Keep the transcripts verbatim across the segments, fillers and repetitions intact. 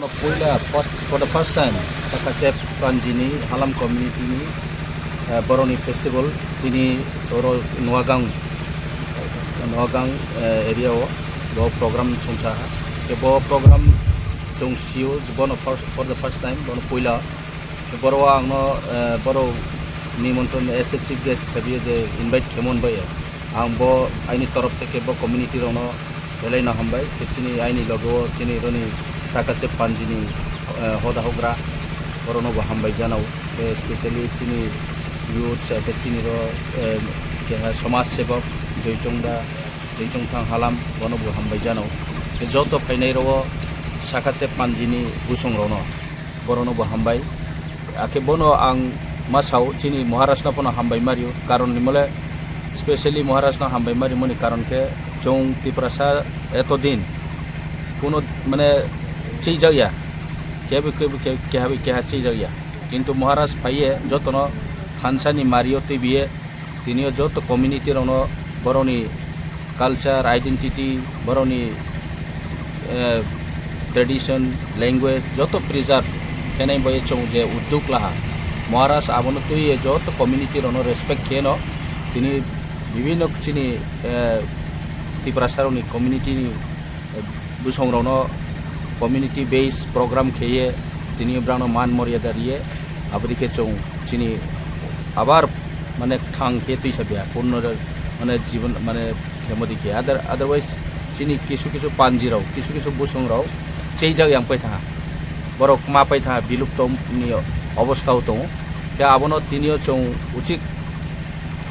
Poila first, for the first time, Sakachep Panji ni Halam community ni, eh, borok ni festival, tini oro Noagang, Noagang, eh, area o bo program songsa ha. Khe bo program chwng sio, bono first, for the first time, bono poila. Khe boro ang no, eh, boro nimontron S S chief guest hisabe je invite khemo bai. Ang bo aini torof theke bo community rok no belai no hambai. Khe chini aini loge o chini roni Sakachep Panji ni, eh, hoda hogra, boro no bo hambai janao. Khe specially chini youth, eh, khe chini ro, eh, keha somaj sebok, Joichong da, Joichong thang Halam, bono bo hambai janao. Khe joto phainai rok o Sakachep Panji ni busong rok no, boro no bo hambai. Akhe bono ang ma sao, chini Maharaj no phano hambai ma rio, karon ni mole, specially Maharaj no hambai ma rimo ni karon khe, chwng Tiprasa eto din kuno mane cheijak ya, keha bai keha, keha bai keha cheijak ya. Kintu Maharaj phai ye joto no thansa ni mari o tuibi ye, tini o joto community rok no borok ni culture, identity, borok ni, eh, tradition, language joto preserve khenai bai ye chwng je uddog laha. Maharaj abo no tui ye joto community rok no respect khe no tini bibhinno chini, eh, Tiprasa rok ni community ni, eh, bosong rok no community based program khe ye tini brao no man moryada ri ye, abo dei khe chwng chini abar mane kthang khe tuisa bia, purno mane jibon mane khemo dei khe. Other-, otherwise chini kisu kisu Panji rok, kisu kisu bosong rok cheijak yang pai thanng ha. Borok kma pai thanng ha, bilupto ni obostha o tong ou. Khe abo no tini o chwng uchih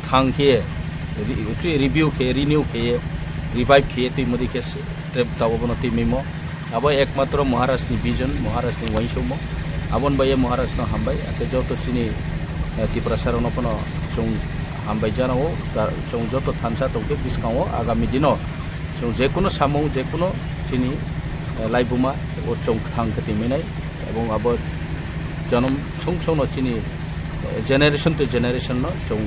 thang khe ye, re-, uchih review khe, renew khe ye, revive khe ye tuimo dei khe se, tre-, tabo bono tuimaimo. Abo ekmatro Maharaj ni vision, Maharaj ni uaingsouhmo. Abo ni bai ye Maharaj no hambai, akhe joto chini, eh, Tiprasa rok no phano chwng hambai janao, ta-, chwng joto thansa tong khe buskang o agami dino chwng jekuno samung, jekuno chini, eh, laibuma o chwng kthang khe tuimai nai, ebong abo jonom song song no chini, eh, generation to generation no chwng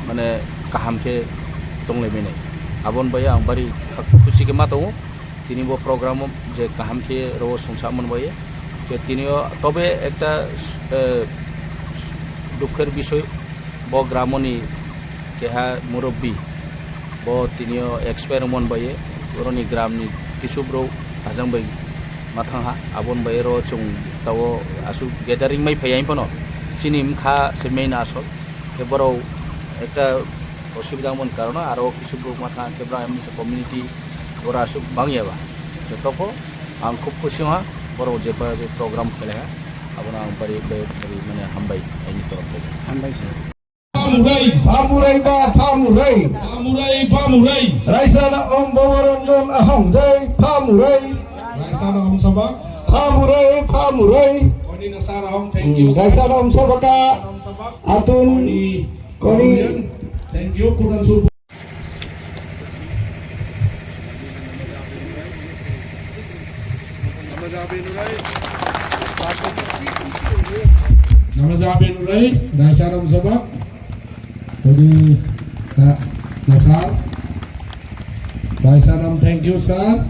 mane kaham khe tonglaimai nai. Abo ni bai ang bari kha-, khusi khe ma tong ou. Tini bo program o je kaham khe rao songsa mon bai ye. Je tini o tobe ekta, eh, dukher bisoi, bo gramo ni keha murubbi, bo tini o expire mon bai ye, oro ni gram ni kisu brouh ajang bai ma thanng ha, abo ni bai ye ro chwng tao asuh gathering mai phai ya phano chini bkha se main asol. Khe borok ekta osubida mon karon aro kisu brouh ma thanng khe brang misa community bora asuh bang ya ba. Joto pho ang khub khusi ha, borok je ba program khelai ha, abo no ang bari, bari, bari mane hambai aini torof theke. Hambai sir. Phamurai. Phamurai ba, phamurai. Phamurai, phamurai. Raisa na om Bhoboranjan ahong jai, phamurai. Raisa na om sabak. Phamurai, phamurai. Oni na sar ahong, thank you, sir. Raisa na om sabak ka. Om sabak. Atun. Oni. Koni. Thank you, Kudan Sur. Nama jabe nurai, Raisa nam sabak. Koni, na, na sar. Raisa nam, thank you, sir.